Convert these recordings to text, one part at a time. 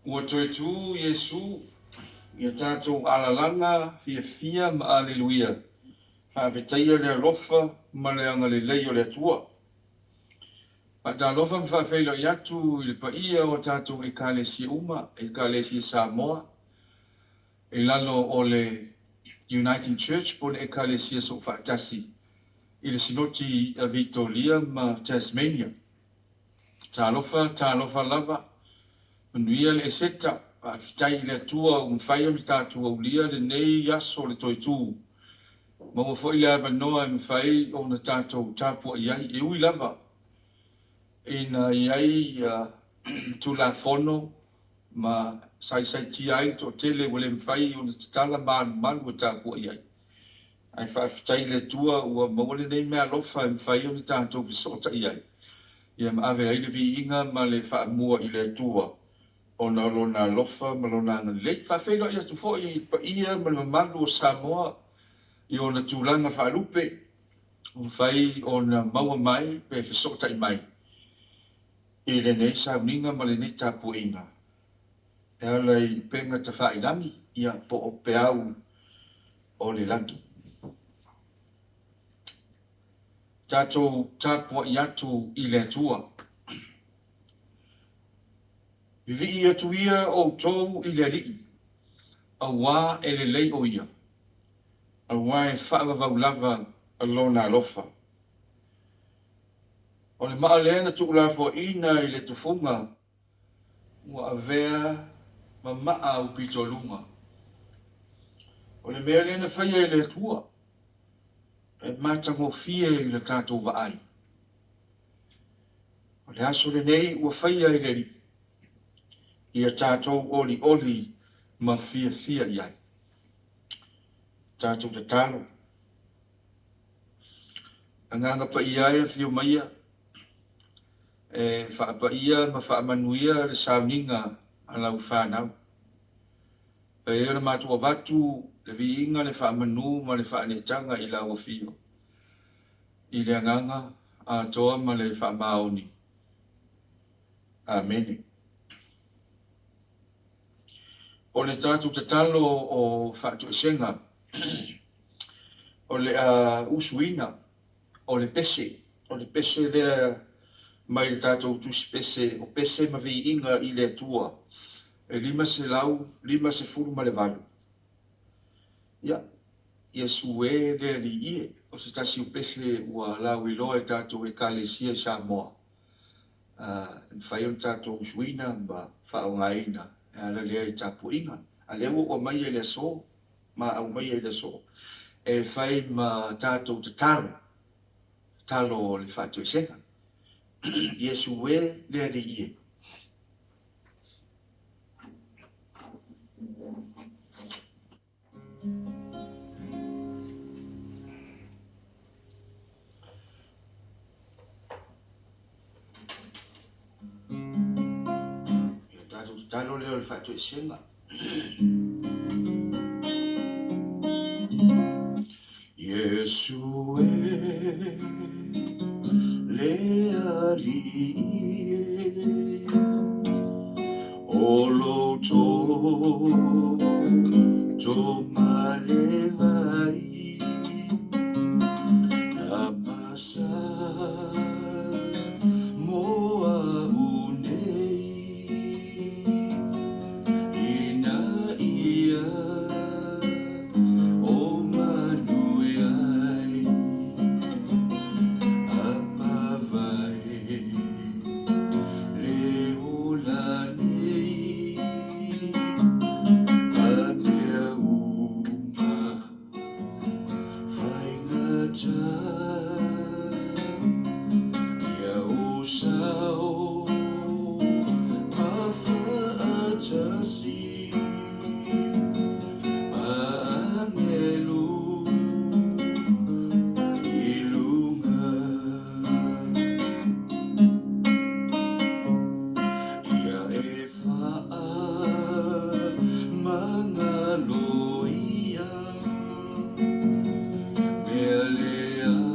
Ua toe tu Iesu ia tatou alalaga fiafia ma aleluia, faafetaia le alofa ma le agalelei o le Atua. Faatalofa ma faafeiloai atu i le paia o tatou Ekalesia uma, Ekalesia Samoa, i lalo o le Uniting Church po o le Ekalesia Soofaatasi i le Sinoti a Vitolia ma Tasmania. Talofa, talofa lava, manuia le Eseta, faafetai i le Atua ua mafai ona tatou aulia lenei aso o le toe tu. Maua foi le avanoa e mafai ona tatou tapuai ai, e ui lava ina i ai Tulafono ma saisaitia ai le toatele ua le mafai ona tatala malumalu e tapuai ai. Ae faafetai i le Atua ua maua lenei meaalofa e mafai ona tatou fesootai ai, ia ma ave ai le viiga ma le faamua i le Atua ona o Lona alofa ma Lona agalelei. Faafeiloai atu foi i le paia ma le mamalu o Samoa i ona tulaga faalupe ua mafai ona maua mai pe fesootai mai i lenei sauniga ma lenei tapuaiga e ala i upega tafailagi, ia po o peau o le lagi. Tatou tapuai atu i le Atua. Vivii atu ia outou i le Alii, auā e lelei o Ia, auā e faavavau lava Lona alofa. O le maa lea na tuulafoaiina i le tufuga ua avea ma maa aupitoaluga. O le mea lea na faia e le Atua, e matagofie i le tatou vaai. O le aso lenei ua faia e le Alii, ia tatou olioli ma fiafia i ai. Tatou tatalo. Agaga Paia e afio maia, e faapaia ma faamanuia le sauniga a lau fanau. E ai ona matou avatu le viiga, le faamanu ma le faaneetaga i lau afio, i le agaga atoa ma le faamaoni. Amene. O le tatou tatalo o faatoesega, o le a usuina o le pese, o le pese lea mai le tatou tusi pese, o pese ma viiga i le Atua, e 558. Ia, Iesu e le Alii e, o se tasi o pese ua lauiloa e tatou Ekalesia i Samoa, e mafai ona tatou usuina ma faaaogaina e ala lea i tapuaiga. A lea ua ou aumaia i le aso, ma aumaia i le aso, e fai ma tatou tatalo, tatalo o le faatoesega. Iesu e le Alii e. Ia tatou tatalo lea o le faatoesega. Iesu e le Alii e, o lou toto ma le vai, na masa mo au nei, ina ia o manui ai a mavae le ola nei, a mea uma faigata, ia o sao ma faatasi ma angelu i luga. Ia e faamagalo ia mea leaga.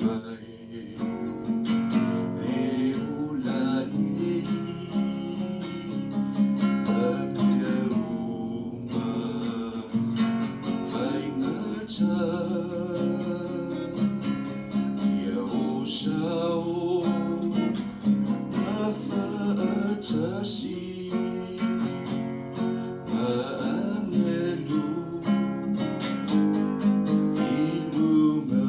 mavae e ola nei ma mea uma faigata ia o sao ma faatasi ma angelu i luga.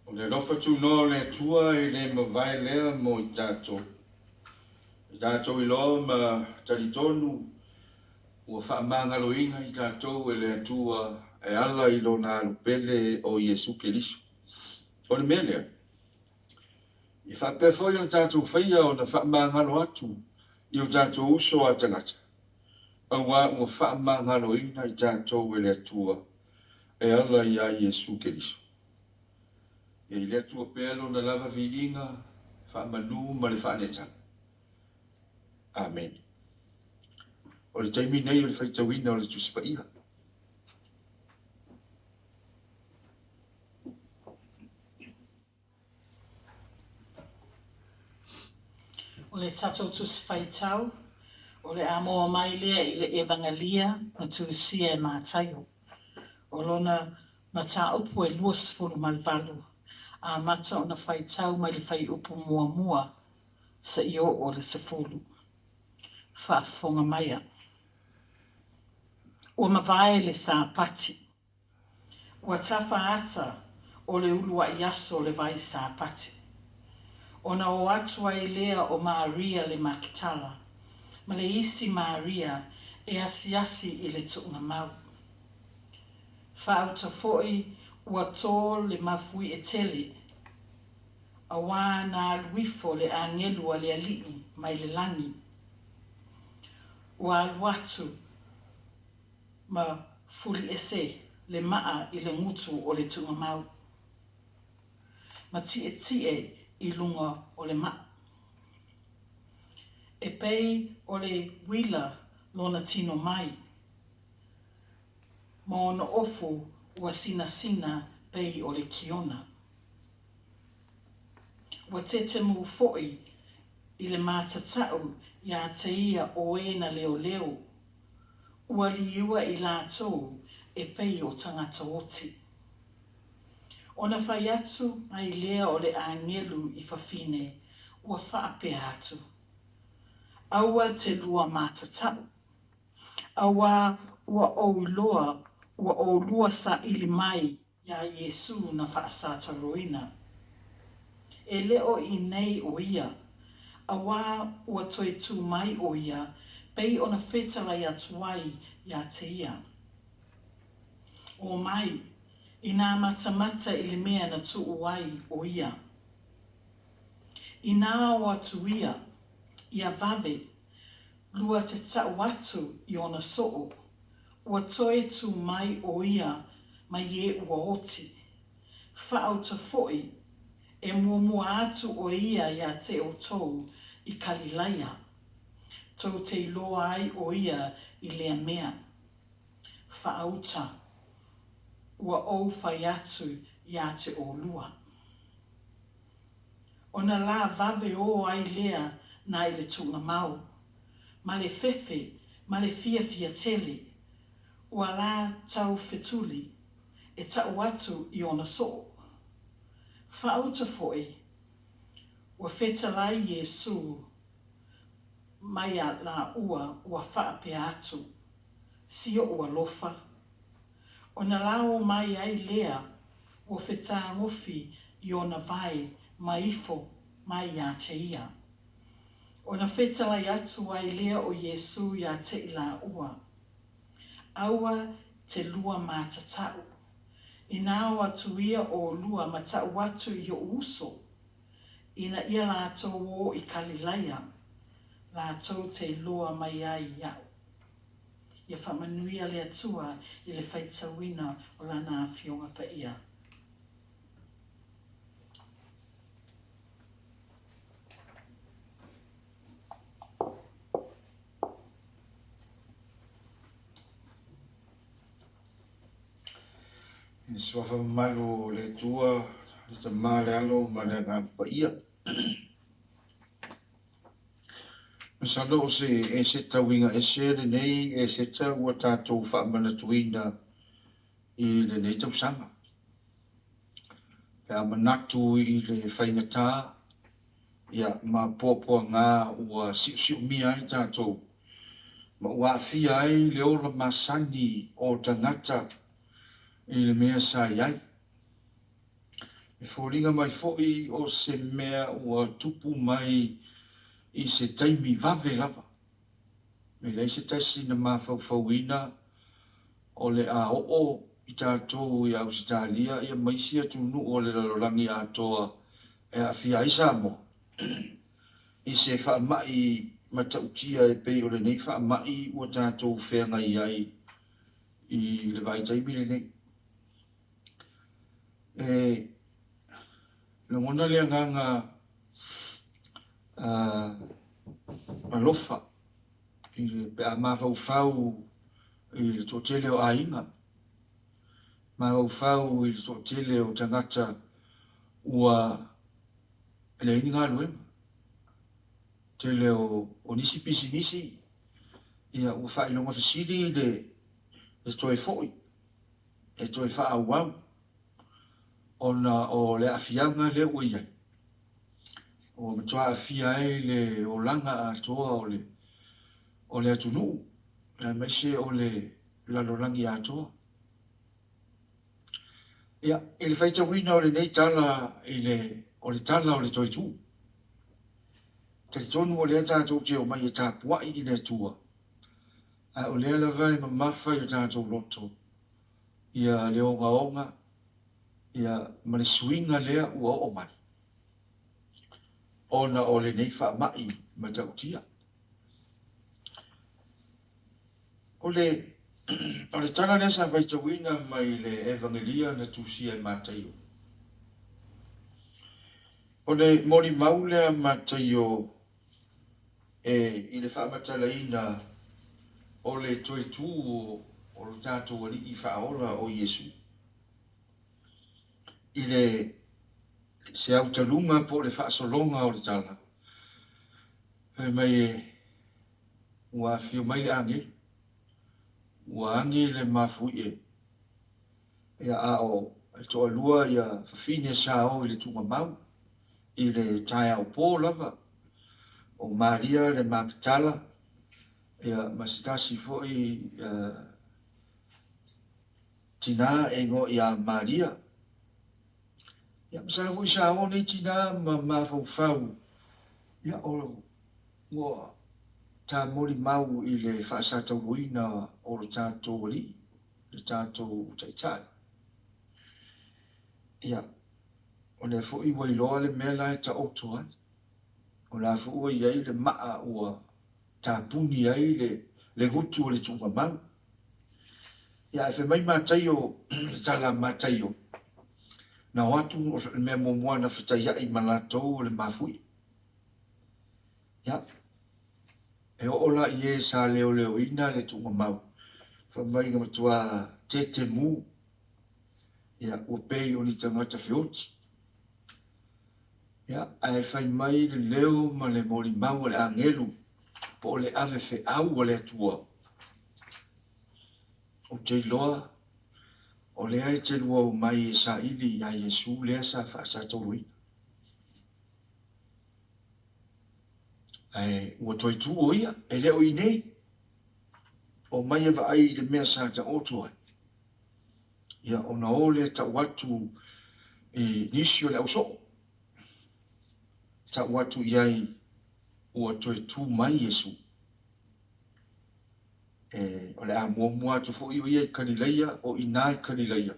O le alofa tunoa o le Atua e le mavae lea mo i tatou. I tatou iloa ma talitonu ua faamagaloina i tatou e le Atua e ala i lona alupele o Iesu Keriso. O le mea lea, e faapea foi ona tatou faia ona faamagalo atu i o tatou uso a tagata, auā ua faamagaloina i tatou e le Atua e ala iā Iesu Keriso. Ia i le Atua pea lona lava viiga, faamanu ma le faaneetaga. Amene. O le taimi nei o le faitauina o le Tusi Paia. O le tatou Tusi Faitau, o le a maua mai lea i le Evagalia na tusia e Mataio. O lona mataupu e 28, amata ona faitau mai le fuaiupu muamua seia oo i le 10. Faafofoga maia. Ua mavae le Sapati. Ua tafa ata o le uluai aso o le vai Sapati. Ona o atu ai lea o Maria le Maketala ma le isi Maria e asiasi i le tuugamau. Faauta foi ua to le mafuie tele, auā na alu ifo le agelu a le Alii mai le lagi. Ua alu atu ma fuliese le maa i le gutu o le tuugamau, ma tietie i luga o le maa. E pei o le uila lona tino mai, ma ona ofu ua sinasina pei o le kiona. Ua tetemu foi i le matatau iā te ia o e na leoleo, ua liua i latou e pei o tagata oti. Ona fai atu mai lea o le agelu i fafine, ua faapea atu, Aua te lua matatau, auā ua ou iloa ua ʻolua saili mai iā Iesū na faasataroina. E le o i inei ʻo ia, auā ua toe tū mai ʻo ia, pei ona fetalai atu ai iā te ia. Ō mai, inā matamata i le mea na tuu ai ʻo ia. Inā o atu ia, ia vave, lua te taʻu atu i ona soo, ua toe tū mai ʻo ia mai e ua oti. Faauta foi, e muamua atu ʻo ia iā te ʻoutou i Kalilaia, tou te iloa ai ʻo ia i lea mea. Faauta, ua ou fai atu iā te ʻolua. Ona lā vave ō ai lea na i le tuugamau, ma le fefe ma le fiafia tele, ua lā tau fetuli, e taʻu atu i ona soo. Faauta foi, ua fetalai Iesū mai a lāua ua faapea atu, Si oʻu alofa. Ona lā o mai ai lea ua fetagofi i ona vae ma ifo mai iā te ia. Ona fetalai atu ai lea o Iesū iā te i lāua, Aua te lua mātatau. Inā o atu ia ʻolua ma taʻu atu i oʻu uso, ina ia lātou o i Kalilaia, lātou te iloa mai ai iaʻu. Ia faamanuia le Atua i le faitauina o Lana Afioga Paia. I le suafa mamalu o le Atua, le Tama, le Alo ma le Agaga Paia. Masalo o se eseta uiga ese lenei eseta ua tatou faamanatuina i lenei tausaga. Pe a manatu i le faigata ia ma puapuaga ua siusiumia ai tatou ma ua aafia ai le ola masani o tagata i le mea sa i ai. E foliga mai foi o se mea ua tupu mai i se taimi vave lava. E leai se tasi na mafaufauina o le a oo i tatou i Ausetalia ia ma isi atunuu o le lalolagi atoa e aafia ai Samoa i se faamai matautia e pei o lenei faamai ua tatou feagai ai i le vaitaimi lenei. E lagona le agaga alofa i le pe a mafaufau i le toatele o aiga, mafaufau i le toatele o tagata ua leai ni galuega, tele o nisi pisinisi ia ua faailoga fesili le toe foi e toe faaauau ona o le aafiaga lea ua i ai. Ua matua aafia ai le olaga atoa o le atunuu, aemaise o le lalolagi atoa. Ia, i le faitauina o lenei tala i le o le tala o le toe tu, talitonu o lea tatou te omai e tapuai i le Atua, a o lea lava e mamafa i o tatou loto ia le ogaoga ia ma le suiga lea ua oo mai ona o lenei faamai matautia. O le o le tala lea sa faitauina mai le Evagelia na tusia e Mataio. O le molimau lea a Mataio e i le faamatalaina o le toe tu o lo tatou Alii Faaola o Iesu. I le se autaluga po o le faasologa o le tala, fai mai e ua afio mai le agelu, ua agi le mafuie, ia a o e toalua ia fafine sa o i le tuugamau i le taeao po lava, o Maria le Maketala, ia ma se tasi foi tinā e igoa ia Maria. Ia masalo foi sa o nei tinā ma mafaufau, ia o ua tamolimau i le faasatauroina o lo tatou Alii, le tatou Taitai. Ia, o lea foi ua iloa le mea la e taoto ai. O la foi ua i ai le maa ua tapuni ai le gutu o le tuugamau. Ia, ae fai mai Mataio, le tala a Mataio, na o atu le mea muamua na fetaiai ma latou o le mafuie. Ia, e oo la i e sa leoleoina le tuugamau, fai mai na matua tetemu, ia, ua pei o ni tagata feoti. Ia, ae fai mai le leo ma le molimau a le agelu po o le ave feau a le Atua. Ou te iloa o lea e te lua omai e saili iā Iesu lea sa faasatauroina. Ae ua toe tu o ia, e le o i inei. Omai e vaai i le mea sa taoto ai. Ia, ona o lea tau atu i nisi o le ausoo. Tau atu i ai ua toe tu mai Iesu. E, o le a muamua atu foi o ia i Kalilaia, o i ina i Kalilaia,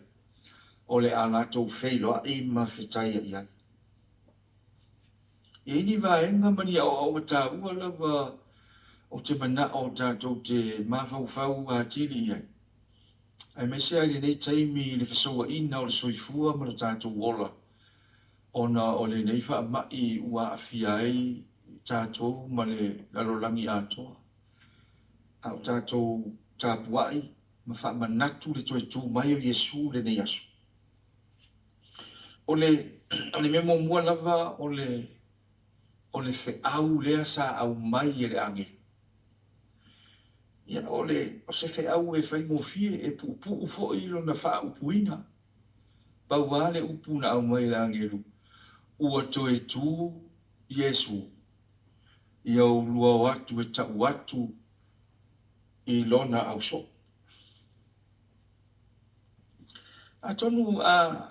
o le a latou feiloai ma fetaiai ai. E i ai ni vaega ma ni aoaoga taua lava ou te manao tatou te mafaufau atili i ai, aemaise lava i lenei taimi i le fesouaina o le soifua ma lo tatou ola ona o lenei faamai ua aafia ai tatou ma le lalolagi atoa. A o tatou tapuai ma faamanatu le toe tu mai o Iesu i lenei aso. O le, o le mea muamua lava o le, o le feau lea sa aumai e le agelu. Ia, o le, o se feau e faigofie, e puupuu foi lona faaupuina. Pau lava le upu na aumai e le agelu, Ua toe tu Iesu, ia oulua o atu e tau atu i lona ausoo. Atonu a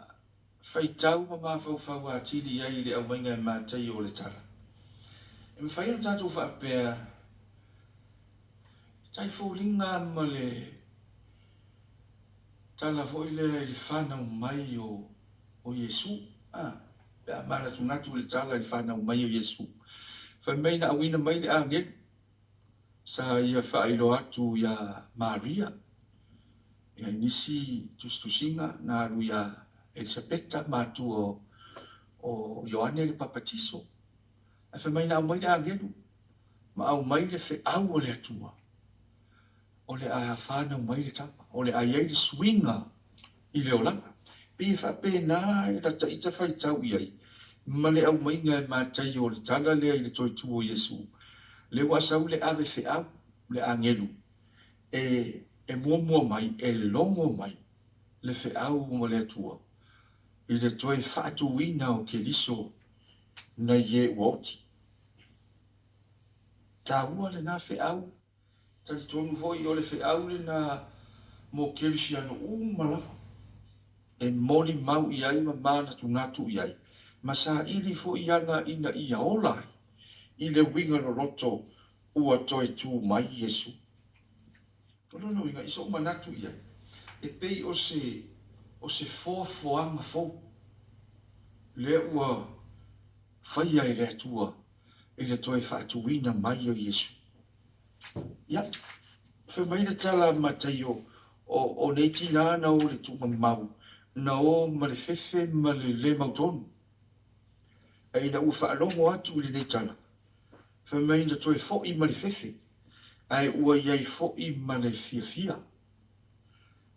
faitau ma mafaufau atili i ai i le aumaiga e Mataio o le tala, e mafai ona tatou faapea, E tai foliga ma le tala foi lea i le fanau mai o Iesu, a, pe a manatunatu i le tala i le fanau mai o Iesu, fai mai na auina mai le agelu, sa ia faailoa atu iā Maria, ia i nisi tusitusiga na alu iā Elisapeta, matua o Ioane le Papatiso. Ae fai mai na aumai le agelu, ma aumai le feau a le Atua, o le a fanau mai le tama, o le a i ai le suiga i le olaga. Pei e faapena e lata ita faitau i ai ma le aumaiga e Mataio o le tala lea i le toe tu o Iesu, lea ua sau le ave feau, le agelu, e e muamua mai, e logo mai le feau ma le Atua i le toe faatuina o Keriso nai e ua oti. Taua lena feau. Talitonu foi o le feau lena mo Kerisiano uma lava, e molimau i ai ma manatunatu i ai, ma saili foi ana ina ia ola ai i le uiga loloto ua toe tu mai Iesu. O lona uiga, i sou manatu i ai, e pei o se, o se foafoaga fou lea ua faia e le Atua i le toe faatuina mai o Iesu. Ia, fai mai le tala a Mataio, o, o nei tinā na o i le tuugamau, na o ma le fefe ma le le mautonu. Ae ina ua faalogo atu i lenei tala, fai mai na toe fo'i ma le fefe, ae ua i ai fo'i ma le fiafia.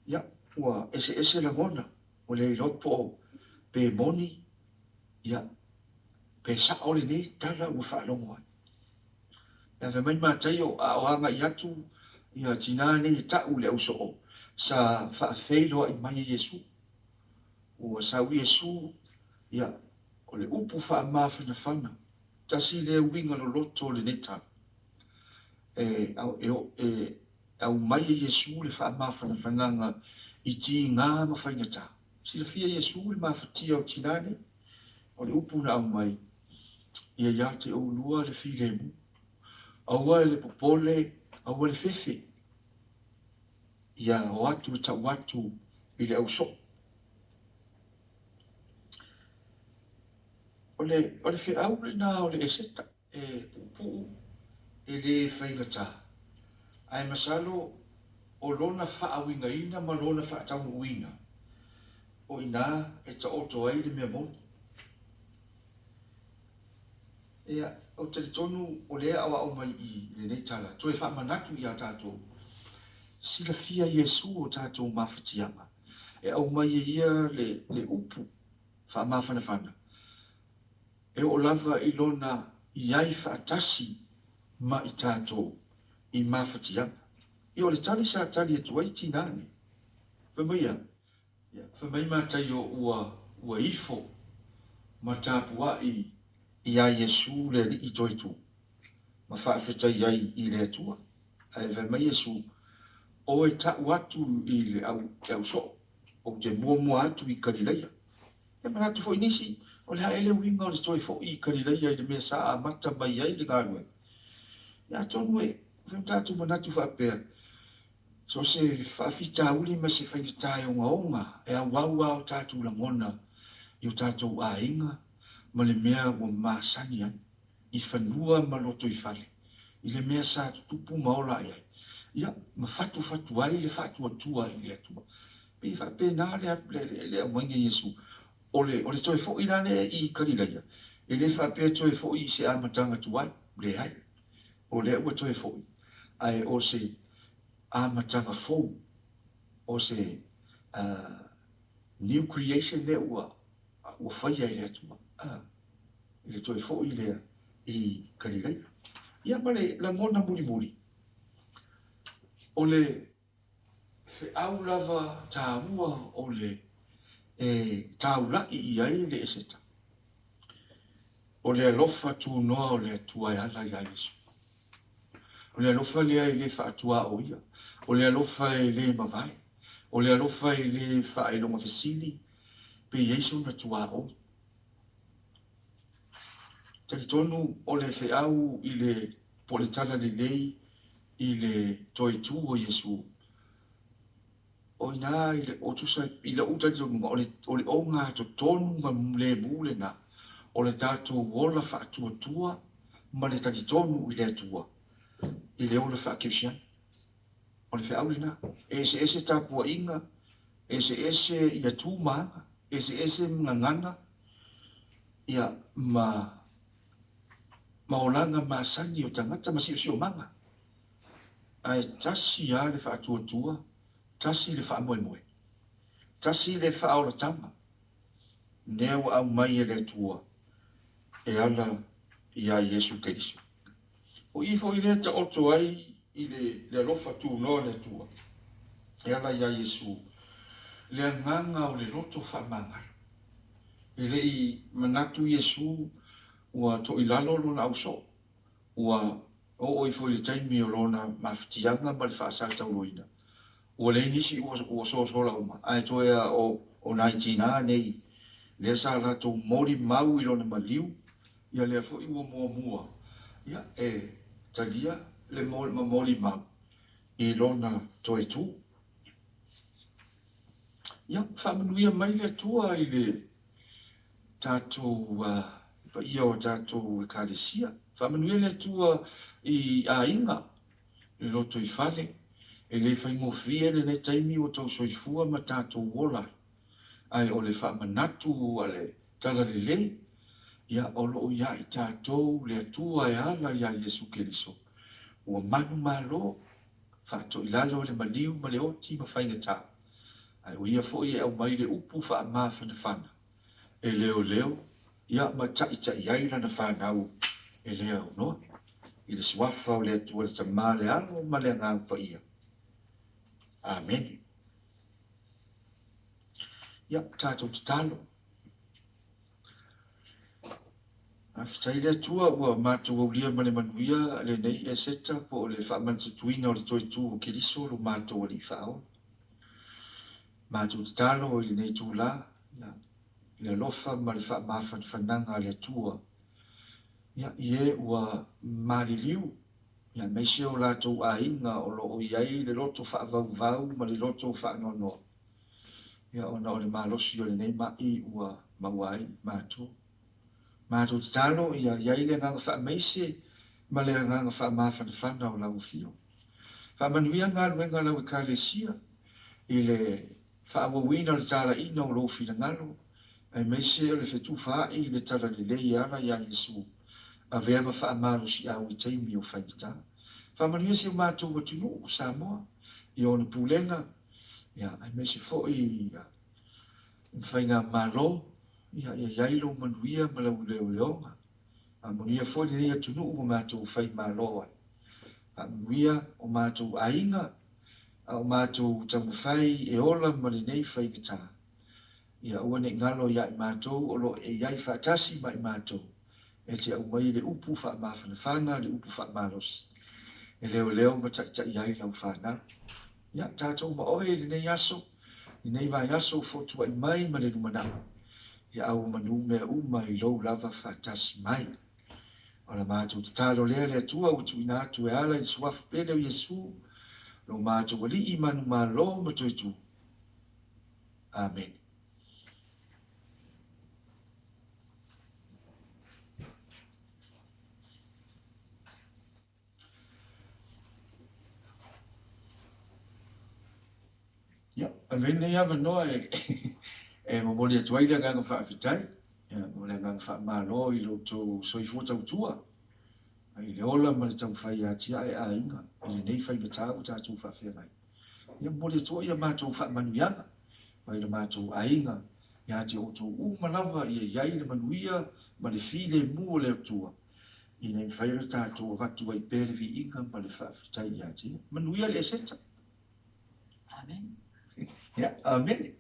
Ia, ua eseese lagona, ua le iloa po o pe moni, ia, pe sa'o lenei tala ua faalogo ai. Ae fai mai Mataio, a o agai atu ia tinā nei e ta'u i le ausoo, sa faafeiloai mai e Iesu. Ua sau Iesu, ia, o le upu faamafanafana, tasi lea uiga loloto o lenei tala. E, e, e aumai e Iesu le faamafanafanaga i tigā ma faigata. Silafia Iesu le mafatia o tinā nei. O le upu na aumai, Ia ia te oulua le filemu. Aua e le popole, aua le fefe. Ia o atu e tau atu i le ausoo. O le, o le feau lena o le Eseta. E puupuu, e le faigata. Ae masalo o lona faauigaina ma lona faataunuuina, o i ina e taoto ai le mea moni. Ia, ou te talitonu o lea e aoao mai i lenei tala, toe faamanatu iā tatou, silafia Iesu o tatou mafatiaga, e aumai e ia le, le upu faamafanafana, e oo lava i lona i ai faatasi ma i tatou i mafatiaga. Ia, o le tali sa tali atu ai tinā nei, fai mai ia, Ia, fai mai Mataio ua, ua ifo ma tapua'i iā Iesu le Alii Toetū, ma faafetai ai i le Atua. Ae fai mai Iesu, Oe ta'u atu i le au, le ausoo, ou te muamua atu i Kalilaia. Ia manatu foi nisi, o le a ea le uiga o le toe fo'i i Kalilaia i le mea sa amata mai ai le galuega? Ia atonu e, fai ma tatou manatu faapea, So o se faafitauli ma se faigata e ogaoga e auau lava o tatou lagona i o tatou aiga ma le mea ua masani ai, i fanua ma lotoifale, i le mea sa tutupu ma ola ai ai, ia, ma fatufatu ai le faatuatua i le Atua. Pei e faapena le, le, le aumaiga e Iesu. O le, o le toe foi la lea i Kalilaia, e le faapea e toe foi i se amataga tuai, leai. O lea ua toe foi, ae o se amataga fou, o se new creation lea ua ua faia e le Atua i le toe foi lea i Kalilaia. Ia ma le lagona mulimuli, o le feau lava taua o le e taula'i i ai le Eseta, o le alofa tunoa o le Atua e ala iā Iesu. O le alofa lea e le faatuaoia, o le alofa e le mavae, o le alofa e le faailoga fesili pe i ai sona tuaoi. Talitonu o le feau i le po o le talalelei i le toe tu o Iesu, o i ina i le o tusa i lou talitonuga o le o le ogatotonu ma lemu lena o le tatou ola faatuatua ma le talitonu i le Atua i le ola faakerisiano. O le feau lena. E eseese tapuaiga, eseese ia tu ma aga, eseese gagana ia ma ma olaga masani o tagata ma siosiomaga. Ae tasi lava le faatuatua, tasi le faamoemoe, tasi le faaolataga lea ua aumai e le Atua e ala iā Iesu Keriso. O i foi lea taoto ai i le alofa tunoa o le Atua e ala iā Iesu le agaga o le loto faamagalo. E le i manatu Iesu ua toilalo lona ausoo, ua oo ifo i le taimi o lona mafatiaga ma le faasatauloina, ua leai nisi ua sosola uma, ae toe a o nai tinā nei lea sa latou molimau i lona maliu, ia lea foi ua muamua ia e talia le ma molimau i lona toe tu. Ia, faamanuia mai le Atua i le tatou paia o tatou Ekalesia. Faamanuia le Atua i aiga, le lotoifale. E le faigofie lenei taimi ua tou soifua ma tatou ola ai. Ae o le faamanatu a le Talalelei, ia o lo o ia i tatou le Atua e ala iā Iesu Keriso. Ua manumalo, faatoilalo le maliu ma le oti ma faigata, ae o ia foi e aumai le upu faamafanafana e leoleo ia ma taʻitaʻi ai lana fanau e le aunoa, i le Suafa o le Atua le Tama, le Alo ma le Agaga Paia. Amene. Ia, tatou tatalo. Faafetai le Atua ua matou aulia ma le manuia lenei Eseta po o le faamanatutuina o le toe tu o Keriso lo matou Alii Faaola. Matou tatalo i lenei itula, ia, le alofa ma le faamafanafanaga a le Atua, ia, i e ua maliliu, ia, aemaise o latou aiga o lo o i ai le loto faavauvau ma le loto faanoanoa, ia, ona o le malosi o lenei maʻi ua maua ai matou. Matou tatalo ia i ai le agaga faamaise ma le agaga faamafanafana o lau Afioga. Faamanuia galuega a lau Ekalesia i le faaauauina o le talaiina o lou finagalo, aemaise o le fetufaai i le talalelei e ala iā Iesu, avea ma faamalosiau i taimi o faigata. Faamanuia si o matou atunuu o Samoa i ona pulega, ia, aemaise foi i faigamalo, ia, ia i ai lou manuia ma lau leoleoga. Faamanuia foi lenei atunuu ua matou faimalo ai. Faamanuia o matou aiga a o matou taumafai e ola ma lenei faigata. Ia aua ne i galo ia i matou o lo o e i ai faatasi ma i matou e te aumai le upu faamafanafana, le upu faamalosi, e leoleo ma taʻitaʻi ai lau fanau. Ia, tatou ma oe i lenei aso, lenei vaiaso ua fotuaʻi mai ma le lumanai, ia auomanu mea uma i lou lava faatasi mai. O la matou tatalo lea le Atua ua tuuina atu e ala i le Suafa pele o Iesu, lo matou Alii manumalo ma toe tu. Amene. Ia, avea lenei avanoa e momoli atu ai le agaga faafetai, ia, ma le agaga faamalo i lo outou soifua tautua i le ola ma le taumafai e atiae aiga i lenei faigata ua tatou faafeagai. Ia, momoli atu foi a matou faamanuiaga mai lo matou aiga. Ia te outou uma lava ia i ai le manuia ma le filemu o le Atua, ina ia mafai ona tatou avatu ai pea le viiga ma le faafetai ia te Ia. Manuia le Eseta. Amen. Ia, amene.